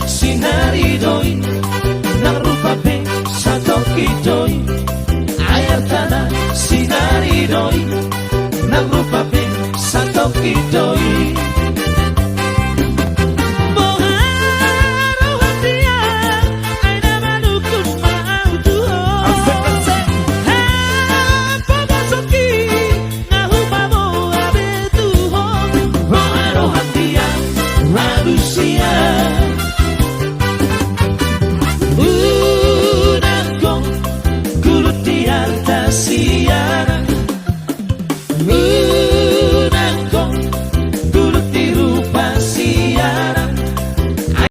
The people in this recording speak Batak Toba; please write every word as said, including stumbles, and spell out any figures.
Sinari do i, nang rupa pe satongkin do i. Ai artana sinari do i, nang rupa pe satongkin do i.